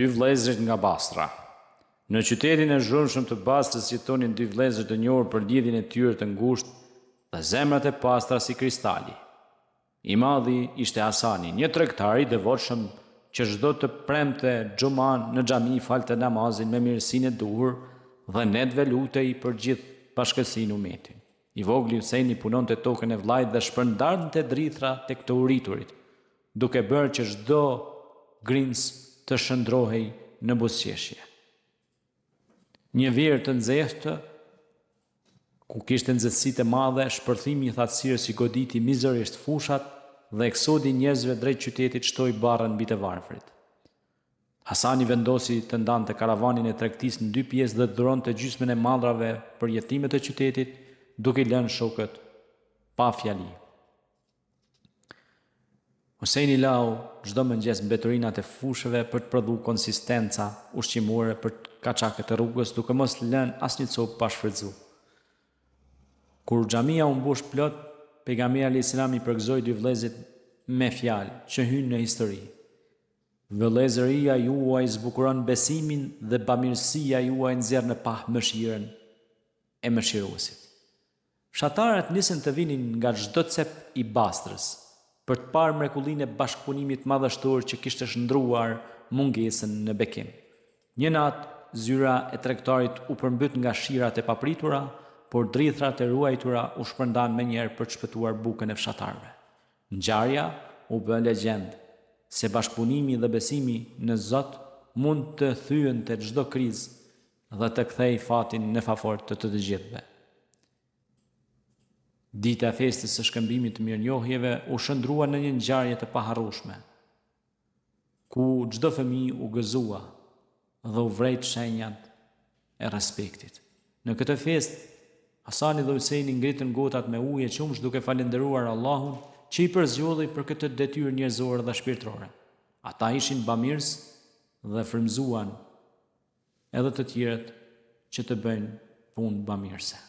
Dy vëllezërit nga Basra. Në qytetin e zhurmshëm të Basrës jetonin dy vëllezër të njohur për lidhjen e tyre të ngushtë dhe zemrat e pastra si kristali. I madhi ishte Hasani, një tregtar i devotshëm që çdo të premte xhuma në xhami falte namazin me mirësinë e duhur dhe netëve lutej për gjithë bashkësinë umetin. I vogli Hyseni punonte tokën e vëllait dhe shpërndante drithra tek të uriturit, duke bërë që çdo grimcë të shndërrohej në buzëqeshje. Një verë të nxehtë, ku kishte nxehtësi të madhe, shpërthimi i thatësirës i goditi mizorisht fushat dhe eksodi i njerëzve drejt qytetit shtoi barrën mbi të varfrit. Hasani vendosi të ndante karavanin e tregtisë në dy pjesë dhe të dhuronte gjysmën e mallrave për jetimët e qytetit, duke i lënë shokët pa fjali. Hyseni lau çdo mëngjes mbeturinat e fushëve për të prodhu konsistenca ushqimore për kaçakët e rrugës duke mos lënë asnjë copë pa shfrytëzu. Kur xhamia u mbush plot, Pejgamberi alejhi selam i përgëzoi dy vëllezërit me fjalë që hynë në histori. Vëllezëria juaj zbukuron besimin dhe bamirësia juaj nxjerr në pah mëshirën e mëshiruesit. Fshatarët nisën të vinin nga çdo cep i Basrës, për të parë mrekullinë e bashkëpunimit madhështor që kishte shndërruar mungesën në bekim. Një natë, zyra e tregtarit u përmbyt nga shirat e papritura, por drithërat e ruajtura u shpërndanë menjëherë për të shpëtuar bukën e fshatarëve. Ngjarja u bë legjendë, se bashkëpunimi dhe besimi në Zot mund të thyente çdo krizë dhe të kthejë fatin në favor të të gjithëve. Dita e festës së shkëmbimit të mirënjohjeve u shndërrua në një ngjarje të paharrueshme, ku çdo fëmijë u gëzua dhe u vrejt shenjat e respektit. Në këtë festë, Hasani dhe Hyseni ngritën gotat me ujë e qumësht duke falënderuar Allahun që i përzgjodhi për këtë detyrë njerëzore dhe shpirtërore. Ata ishin bamirës dhe frymëzuan edhe të tjerët që të bëjnë punë bamirëse.